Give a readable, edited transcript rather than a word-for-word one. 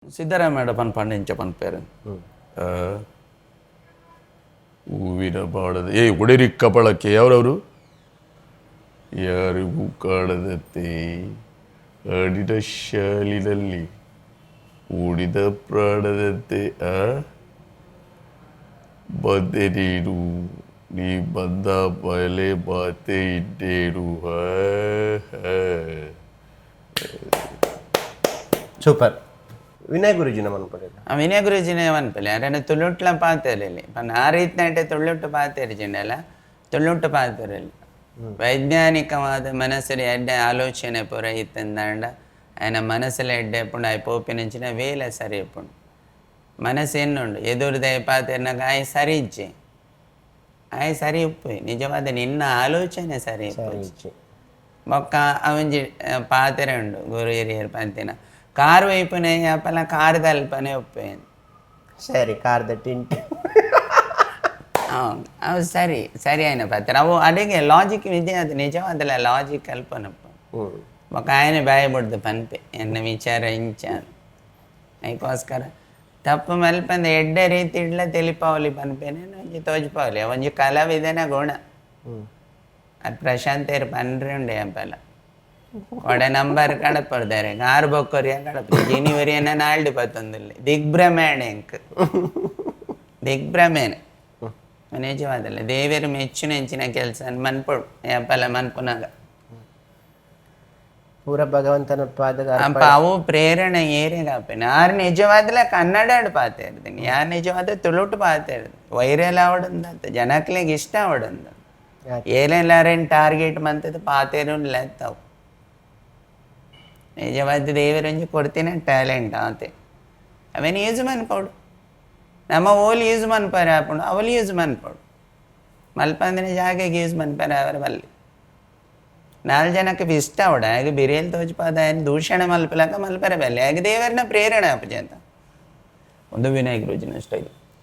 Siddaramaiah ಪನ್ಪಂಡ ಇಂಚ ಪನ್ಪೇರು. ಹೂವಿನ ಬಾಡದ ಏ ಒಡೆರಿ ಕಪಳಕ್ಕೆ ಯಾವ್ರವರು ಯಾರಿಗೂ ಕಾಣದಂತೆ ಆಡಿದ ಶಾಲಿನಲ್ಲಿ ಉಳಿದ ಪ್ರಾಣದಂತೆ ಆ ಬಂದೆ ನೀನು, ನೀ ಬಂದ ಮೇಲೆ ಮಾತೆ ಇದ್ದೇನು. ಸೂಪರ್. ವಿನಯ್ ಗುರುಜಿನ ಮನ್ಪಡೆದ. ಆ ವಿನಯ ಗುರುಜಿನ ಮನ್ಪಲೆ ಅರೆನ ತುಳುಟ್ಲ ಪಾತೆರಲ್ಲಿ ಪಂಡ ಆ ರೀತಿನಾಟೆ ತುಳುಟ್ಟು ಪಾತೆರ್ಜಿಂಡಲ ತುಳುಟ್ಟು ಪಾತೆರಲ್ಲಿ ವೈಜ್ಞಾನಿಕವಾದ ಮನಸ್ಸು ಎಡ್ಡೆ ಆಲೋಚನೆ ಪೂರ ಇತ್ತಂದಾಂಡ ఆయన ಮನಸ್ಸುಲ ಎಡ್ಡೆ ಪುಂಡು, ಆಯ್ ಪೋಪಿನಂಚಿನ ವೇಲ ಸರಿ ಇಪ್ಪುಂಡು. ಮನಸ್ಸು ಎನ್ನುಂಡು ಎದುರುದಯ ಪಾತೆರ್ನಾಗ ಆಯ್ ಸರಿ ಇಜ್ಜೆ, ಆಯ್ ಸರಿ ಉಪ್ಪು. ನಿಜವಾದ ನಿನ್ನ ಆಲೋಚನೆ ಸರಿ ಇಪ್ಪು. ಬೊಕ್ಕ ಅವಂಜಿ ಪಾತೆರೆ ಉಂಡು ಗುರು ಹಿರಿಯರು ಪಂತಿನ ಕಾರ್ ವೈಪುನೆ ಅಪಲ ಕಾರ್ ದಲ್ಪನೆ ಉಪ್ಪೇನು. ಸರಿ, ಕಾರ್ದ ಟಿಂಟ್. ಅವು ಅವು ಸರಿ ಸರಿ అయిన ಪಾತ್ರ ಅವು ಅಡಿಗೆ ಲಾಜಿಕ್ ನಿಜ, ಅದು ನಿಜವಾದಲ್ಲ ಲಾಜಿಕ್ ಕಲ್ಪನಪ್ಪ. ಬೊಕ್ಕ ಆಯನೆ ಬಾಯಿ ಬುಡ್ದು ಪನ್ಪೆ ಎನ್ನ ವಿಚಾರ ಇಂಚ. ಅದಕ್ಕೋಸ್ಕರ ತಪ್ಪು ಮಲ್ಪಂದ ಎಡ್ಡೆ ರೀತಿ ಇಡ್ಲ ತೆಲಿಪಾವಲಿ ಪನ್ಪೇನೆ, ಒಂಜಿ ತೋಜ್ಪಾವಲಿ ಒಂಜಿ ಕಲಾವಿದನ ಗುಣ ಅದು. ಪ್ರಶಾಂತೇರು ಪನ್ರೆ ಉಂಡೆ ಅಪ್ಪಲ ಕೊಡೆ ನಂಬರ್ ಕಡಪಡ್ದಾರೆ ಕಾರ್ ಬೊಕ್ಕೊರಿಯ ಕಡಪ ಜಿನಿವರಿಯನ್ನ ನಾಲ್ಡು ಪತ್ತೊಂದಿಲ್ಲ ದಿಗ್ಭ್ರಮೇಣ ಎಂಕ್ ದಿಗ್ಭ್ರಮೇನೆ. ನಿಜವಾದಲ್ಲ ದೇವರು ಮೆಚ್ಚುನ ಎಂಚಿನ ಕೆಲಸ ಮನ್ಪೊಡು ಅಪ್ಪಲ ಮನ್ಪುನಾಗ. ಪೂರ ಭಗವಂತನ ಪಾದದ. ಅಪ್ಪ ಅವು ಪ್ರೇರಣೆ ಏರಿಗಾಪೇನೆ ಆರು ನಿಜವಾದಲ ಕನ್ನಡ ಪಾತೆ ಇರ್ತೀನಿ, ಯಾರು ನಿಜವಾದ ತುಳುಟು ಪಾತೆ ಇರ್ತೀನಿ. ವೈರಲ್ ಆವಡಂದ ಜನಕ್ಲೆಗ್ ಇಷ್ಟ ಆವಡಂದ ಏನೆಲ್ಲಾರೇನು ಟಾರ್ಗೆಟ್ ಮಂತದ ಪಾತೇರು ಲೆತ್ತಾವು. ನಿಜವಾದ ದೇವರೊಂಜಿ ಕೊಡ್ತೀನಿ ಟ್ಯಾಲೆಂಟ್ ಆತೆ, ಅವೇನು ಯೂಸ್ ಮನ್ಪೋಡು. ನಮ್ಮ ಓಲ್ ಯೂಸ್ ಮನ್ಪಾರೆ ಆಪುಂಡು, ಅವಲು ಯೂಸ್ ಮನ್ಪೋಡು. ಮಲ್ಪಂದಿನ ಜಾಗೆಗೆ ಯೂಸ್ ಮನ್ಪಾರೆ ಅವರ ಮಲ್ಲಿ ನಾಲ್ ಜನಕ್ಕೆ ಇಷ್ಟ ಅವಡ ಆಗ ಬಿರಿಯಲ್ ತೋಜ್ಪಾದ ಏನು ದೂಷಣೆ ಮಲ್ಪಲಕ ಮಲ್ಪರೆ ಬಲ್ಲೆ ಆಗ ದೇವರನ್ನ ಪ್ರೇರಣೆ ಆಪುಜಿ ಅಂತ. ಒಂದು ವಿನಾಯಕ ರುಜಿನ ಸ್ಟೈಲ್.